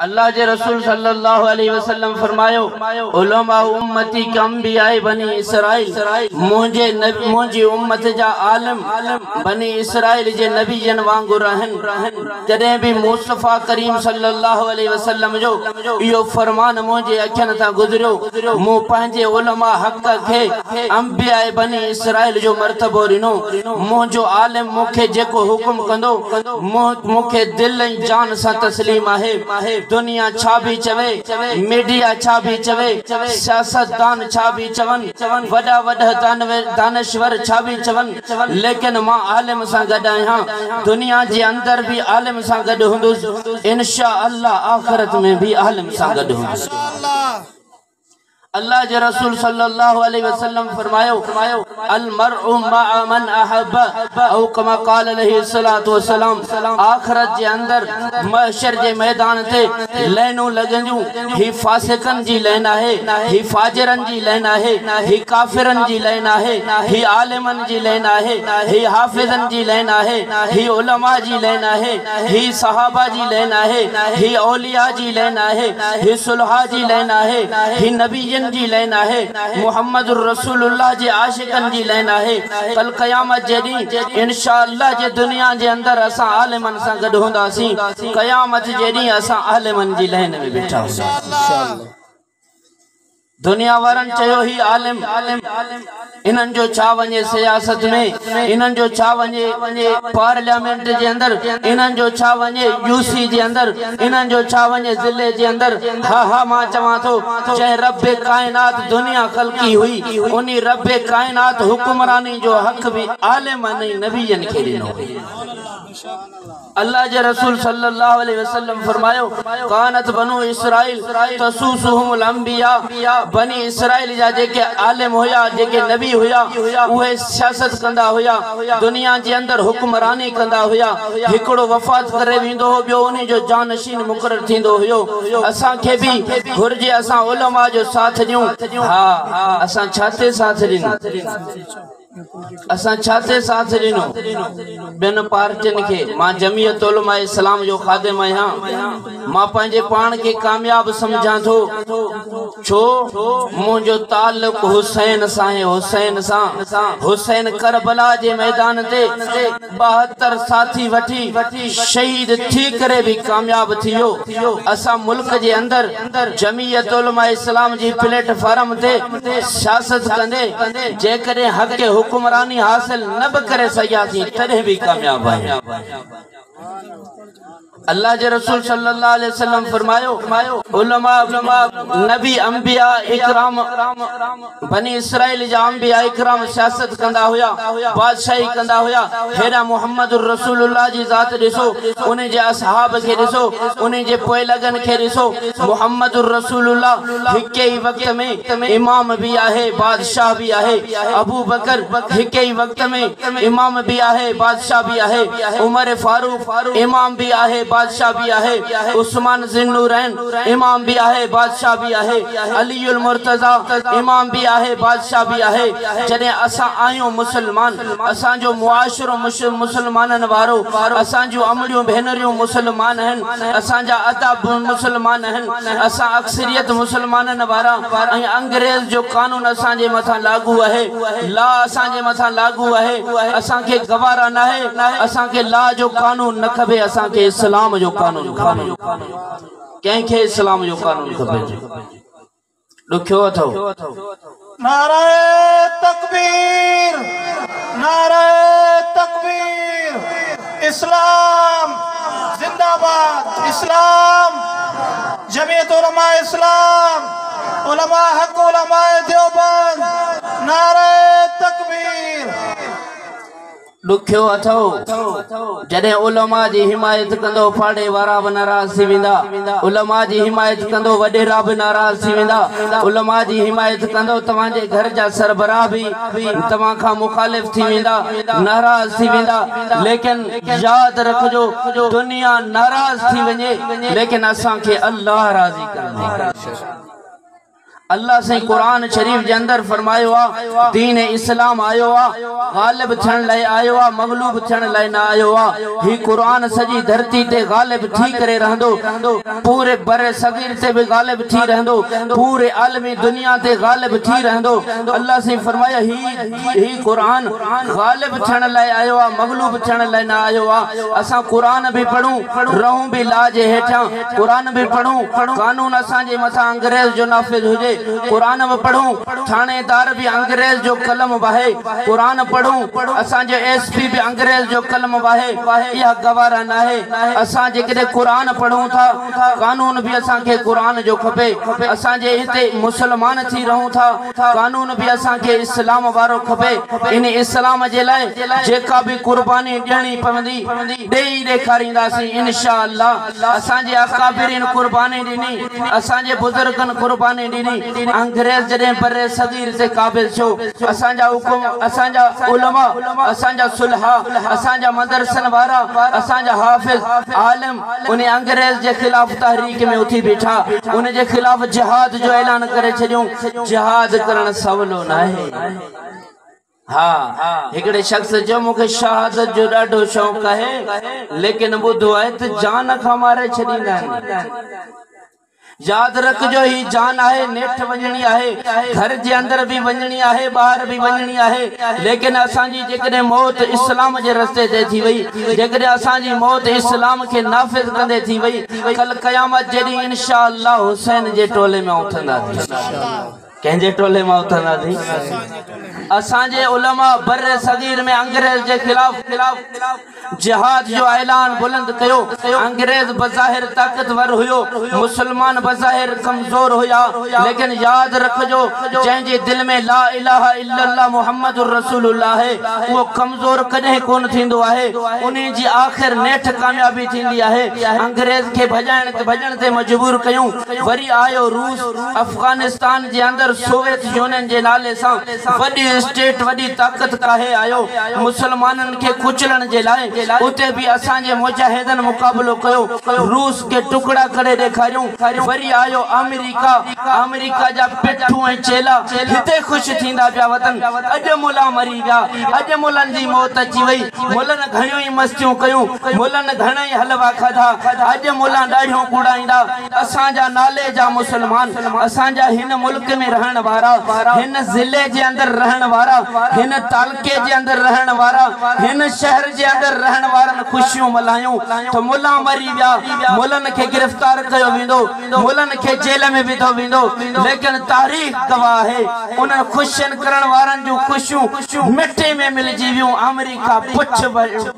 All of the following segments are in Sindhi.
الله جي رسول صلي الله عليه وسلم فرمايو، علماء امتي ڪانبياء بني اسرائيل، منهنجي منهنجي امت جا عالم بني اسرائيل جي نبين وانگر آهن. جڏهن به مصطفيٰ ڪريم صلي الله عليه وسلم جو اهو فرمان منهنجي اکين تان گذريو، مون پنهنجي علماء حق کي انبياء بني اسرائيل جو مرتبو ڏنو. منهنجو عالم مون کي جيڪو حڪم ڪندو، مون کي دل ۽ جان سان تسليم آهي. دنيا ڇا به چوي، ميڊيا ڇا به چوي، سياستدان ڇا به چون، وڏا وڏا دانشور ڇا به چون، ليڪن مان عالم سان گڏ آهيان. دنيا جي اندر به عالم سان گڏ هوندس، انشاء الله آخرت ۾ به عالم سان گڏ هوندس. الله جي رسول صلي الله عليه وسلم فرمايو، المرء مع من احب او ڪما قال عليه الصلوة والسلام، آخرت جي اندر محشر جي ميدان تي لينون لڳنديون، هي فاسقن جي لين آهي، هي فاجرن جي لين آهي، هي ڪافرن جي لين آهي، هي عالمن جي لين آهي، هي حافظن جي لين آهي، هي علماء جي لين آهي، هي صحابه جي لين آهي، هي اولياء جي لين آهي، هي صلحاء جي لين آهي، هي نبين جي لين آهي، محمد رسول الله جي عاشقن جي لين آهي. ڪل قيامت جي ڏينهن ان شاء الله جي دنيا جي اندر اسان عالمن سان گڏ هونداسين، قيامت جي ڏينهن اسان عالمن جي لين ۾ بيٺا هونداسين. دنيا وارن چيو هي عالم انهن جو ڇا وڃي سياست ۾، انهن جو ڇا وڃي پارليامينٽ جي اندر، انهن جو ڇا وڃي يو سي جي اندر، انهن جو ڇا وڃي ضلعي جي اندر. ها ها مان چوان ٿو جنهن رب ڪائنات دنيا خلقي هئي انهي رب ڪائنات حڪمراني جو حق به عالمن ۽ نبين کي ڏنو هو. الله جي رسول صلي الله عليه وسلم فرمايو، ڪانت بنو اسرائيل تسوسهم الانبياء، بني اسرائيل جا جيڪي عالم هيا، جيڪي نبي هيا، اهي سياست ڪندا هيا، دنيا جي اندر حڪمراني ڪندا هيا، هڪڙو وفات ڪري ويندو هو ٻيو انهي جو جانشين مقرر ٿيندو هيو، اسان کي به گهرجي اسان علماء جو ساٿ ڏيون، ها اسان ڇا تي ساٿ ڏنو؟ اسان ڇا تي ساٿ ڏنو ٻين پارٽين کي؟ مان جمعيت علماء اسلام جو خادم آهيان، مان پنهنجي پاڻ کي ڪامياب سمجهان ٿو، ڇو منهنجو تعلق حسين سان آهي، حسين سان، حسين ڪربلا جي ميدان تي 72 ساٿي وٺي شهيد ٿي ڪري به ڪامياب ٿي ويو، اسان ملڪ جي اندر جمعيت علماء اسلام جي پليٽ فارم تي سياست ڪندي جيڪڏهن حق حڪمراني حاصل نه به ڪري سگهياسين تڏهن به ڪامياب آهيون. الله جي رسول صلي الله عليه وسلم فرمايو، علماء نبي انبياء اڪرام بني اسرائيل جا انبياء اڪرام سياست ڪندا هيا، بادشاهي ڪندا هيا، هيڏانهن محمد رسول الله جي ذات ڏسو، ان جي اصحاب کي ڏسو، ان جي پوئلڳن کي ڏسو، محمد رسول الله هڪ ئي وقت ۾ امام به آهي، بادشاهه به آهي، ابوبڪر هڪ ئي وقت ۾ امام به آهي، بادشاهه به آهي، عمر فاروق امام به آهي، بادشاهه به آهي، عثمان ذي النورين امام به آهي، بادشاهه به آهي، علي المرتضيٰ امام به آهي، بادشاهه به آهي، جڏهن اسان آهيون مسلمان، اسان جو معاشرو مسلمانن وارو، اسان جون امڙيون ڀينريون مسلمان آهن، اسان جا ادا مسلمان آهن، اسان اڪثريت مسلمانن وارا ۽ انگريز جو قانون اسان جي مٿان لاڳو آهي، لا اسان جي مٿان لاڳو آهي، اسان کي گوارا ناهي، اسان کي لا جو قانون نه کپي، اسان کي اسلام جو قانون کپي. ڪنهن کي اسلام جو قانون کپي ٿو؟ ڏکيو اٿو. نعره تڪبير نعره تڪبير اسلام زنده باد اسلام جمعيت علماء اسلام علماء حق علماء ديوبند نعره تڪبير. ڏکيو اٿئو، جڏهن علماء جي حمايت ڪندو پاڙي وارا به ناراض ٿي ويندا، علماء جي حمايت ڪندو وڏيرا به ناراض ٿي ويندا، علماء جي حمايت ڪندو توهان جي گهر جا سربراهه به توهان کان مخالف ٿي ويندا، ناراض ٿي ويندا، ليڪن ياد رکجو دنيا ناراض ٿي وڃي ليڪن اسان کي الله راضي ڪرڻو آهي. الله سائين قرآن شريف جي اندر فرمايو آ، دين اسلام آيو آ، غالب ٿيڻ لاء آيو آ، مغلوب ٿيڻ لاء نه آيو آ. هي قرآن سڄي ڌرتي تي غالب ٿي ڪري رهندو، پوري برصغير تي به غالب ٿي رهندو، پوري عالمي دنيا تي غالب ٿي رهندو. الله سائين فرمايو هي هي قرآن غالب ٿيڻ لاء آيو آ، مغلوب ٿيڻ لاء نه آيو آ. اسان قرآن به پڙهون، رهون به لا جي هيٺيان، قرآن به پڙهون، قانون اسان جي مٿان انگريز جو نافذ هجي، قرآن به پڙهون، ٿاڻيدار به انگريز جو قلم واهي، قرآن پڙهون، اسان جو ايس پي به انگريز جو قلم واهي، اها گوارا ناهي. اسان جيڪڏهن قرآن پڙهون ٿا، قانون به اسان کي قرآن جو کپي، اسان جي هتي مسلمان ٿي رهون ٿا، قانون به اسان کي اسلام وارو کپي، ان اسلام جي لاء جيڪا به قرباني ڏيڻي پوندي، ڏيئي ڏيکارينداسين انشاء الله اسان جي اڪابرين قرباني ڏني اسان جي بزرگن قرباني ڏني انگريز جڏهن برصغير تي قابض ٿيو اسان جا حڪم اسان جا علماء اسان جا صلحا اسان جا مدرسن وارا اسان جا حافظ عالم ان انگريز جي خلاف تحريڪ ۾ اٿي بيٺا ان جي خلاف جهاد جو اعلان ڪري ڇڏيون جهاد ڪرڻ سولو ناهي. ها، هڪڙي شخص چيو، مون کي شهادت جو ڏاڍو شوق آهي، ليڪن ٻڌو آهي ته جان کان ماري ڇڏيندا آهن. ياد رکجو هي جان آهي، نيٺ وڃڻي آهي، گهر جي اندر به وڃڻي آهي، ٻاهر به وڃڻي آهي، ليڪن اسان جي جيڪڏهن موت اسلام جي رستي تي ٿي وئي، جيڪڏهن اسان جي موت اسلام کي نافذ ڪندي ٿي وئي، ڪل قيامت جي ڏينهن انشاء الله حسين جي ٽولي مان اٿنداسين. ڪنهن جي ٽولي مان اٿنداسين؟ اسان جي علماء برصغير ۾ انگريز جي خلاف جهاد جو اعلان بلند ڪيو. انگريز بظاهر طاقتور هيو، مسلمان بظاهر ڪمزور هيا، ليڪن ياد رکجو جنهن جي دل ۾ لا اله الا الله محمد رسول الله آهي اهو ڪمزور ڪڏهن ڪونه ٿيندو آهي، انهي جي آخر نيٺ ڪاميابي ٿيندي آهي. انگريز کي ڀڄائڻ ڀڄڻ تي مجبور ڪيون، وري آيو روس، افغانستان جي اندر سوويت يونين جي نالي سان وڏي اسٽيٽ وڏي طاقت ڪاهي آيو مسلمانن کي ڪچلڻ جي لاء اتي به اسان جي مجاهدن مقابلو ڪيو روس کي ٽڪڙا ڪري ڏيکاريون وري آيو آمريڪا آمريڪا جا پٺو ۽ چيلا هتي خوش ٿيندا پيا وتن اڄ ملا مري ويا اڄ ملن جي موت اچي وئي ملن گهڻيون ئي مستيون ڪيون ملن گهڻا ئي حلوا کاڌا اڄ ملان ڏاڙهيون ڪوڙائيندا اسان جا نالي جا مسلمان، اسان جا هن ملڪ ۾ رهڻ وارا، هن ضلعي جي اندر رهڻ وارا، هن تعلقي جي اندر رهڻ وارا، هن شهر جي اندر رهڻ وارن خوشيون ملهايون ته ملان مري ويا، ملن کي گرفتار ڪيو ويندو، ملن کي جيل ۾ وڌو ويندو، ليڪن تاريخ گواهه آهي انهن خوشين ڪرڻ وارن جون خوشيون مٽي ۾ ملجي ويون، آمريڪا پڇ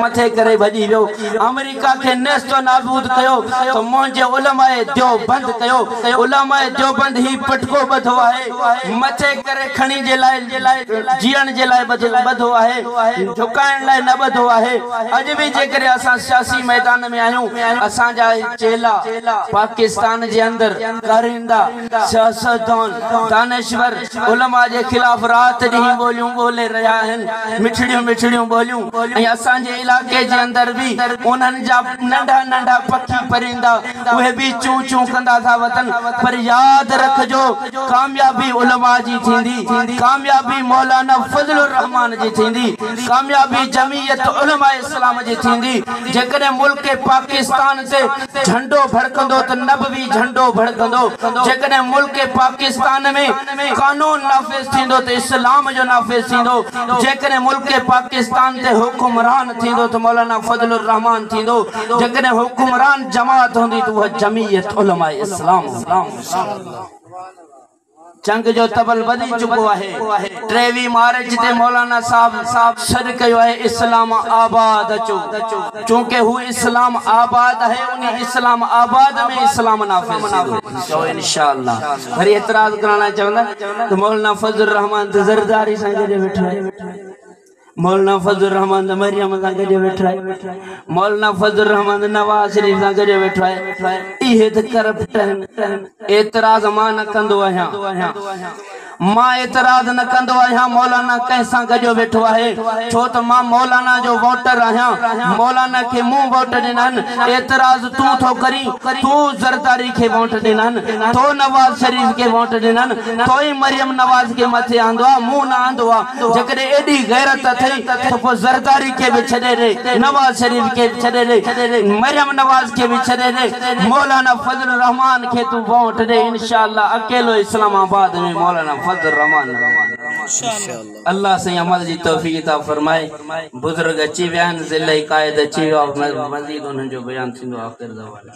مٿي ڪري ڀڄي ويو، آمريڪا کي نيست و نابود ڪيو ته منهنجي علماء ديوبند ڪيو، علماء ديوبند هي پٽڪو ٻڌو آهي، مٿي ڪري کڻي جي لاء جيئڻ جي لاء ٻڌو آهي، جهڪائڻ لاء نه ٻڌو آهي، اڄ به جيڪڏهن اسان سياسي ميدان ۾ آهيون، اسان جا چيلا پاڪستان جي اندر ڪارندا، سياستدان، دانشور علماء جي خلاف رات ڏينهن ٻوليون ٻولي رهيا آهن، مٺڙيون مٺڙيون ٻوليون ۽ اسان جي علائقي جي اندر به انهن جا ننڍا ننڍا پکي پرندا اهي به چون چون ڪندا ٿا وتن پر ياد رکجو ڪاميابي علماء جي ٿيندي، ڪاميابي مولانا فضل الرحمان جي ٿيندي، ڪاميابي جمعيت علماء اسلام جي ٿيندي، جيڪڏهن ملڪ پاڪستان تي جهنڊو ڀڙڪندو ته نبوي جهنڊو ڀڙڪندو، جيڪڏهن ملڪ پاڪستان ۾ قانون نافذ ٿيندو ته اسلام جو نافذ ٿيندو، جيڪڏهن ملڪ پاڪستان تي حڪمران ٿيندو ته مولانا فضل الرحمان ٿيندو، جيڪڏهن حڪمران جماعت هوندي ته اها جمعيت علماء اسلام هوندي. جنگ جو طبل ٻڌي چڪو آهي. ٽيويهه مارچ تي مولانا صاحب سڏ ڪيو آهي اسلام آباد اچو. چونڪه هو اسلام آباد آهي انهي اسلام آباد ۾ اسلام نافذ ٿيندو. چئو انشاء الله. وري اعتراض ڪرڻ لاء چوندا ته مولانا فضل الرحمان ته زرداري سان گڏ ويٺو آهي. مولانا فضل الرحمان ته مريم سان گڏ ويٺو آهي. مولانا فضل الرحمان ته نواز شريف سان گڏ ويٺو آهي. اهي ته ڪرپٽ آهن. اعتراض مان نه ڪندو آهيان. مان اعتراض نه ڪندو آهيان مولانا ڪنهن سان گڏيو ويٺو آهي ڇو ته مان مولانا جو ووٽر آهيان مولانا کي مون ووٽ ڏنا آهن اعتراض تون ٿو ڪرين تون زرداري کي ووٽ ڏنا آهن تو نواز شريف کي ووٽ ڏنا آهن تو ئي مريم نواز کي مٿي آندو آهي مون نه آندو آهي جيڪڏهن ايڏي غيرت اٿئي ته پوء زرداري کي به ڇڏي ڏي، نواز شريف کي به ڇڏي ڏي، مريم نواز کي به ڇڏي ڏي، مولانا فضل الرحمان کي تون ووٽ ڏي، انشاء الله اڪيلو اسلام آباد ۾ مولانا فضل الرحمان نظر ايندو. الله سائين عمل جي توفيق عطا فرمائي. بزرگ اچي ويا آهن، ضلعي قائد اچي ويو آهي، مزيد انهن جو بيان ٿيندو آخر دعوانا.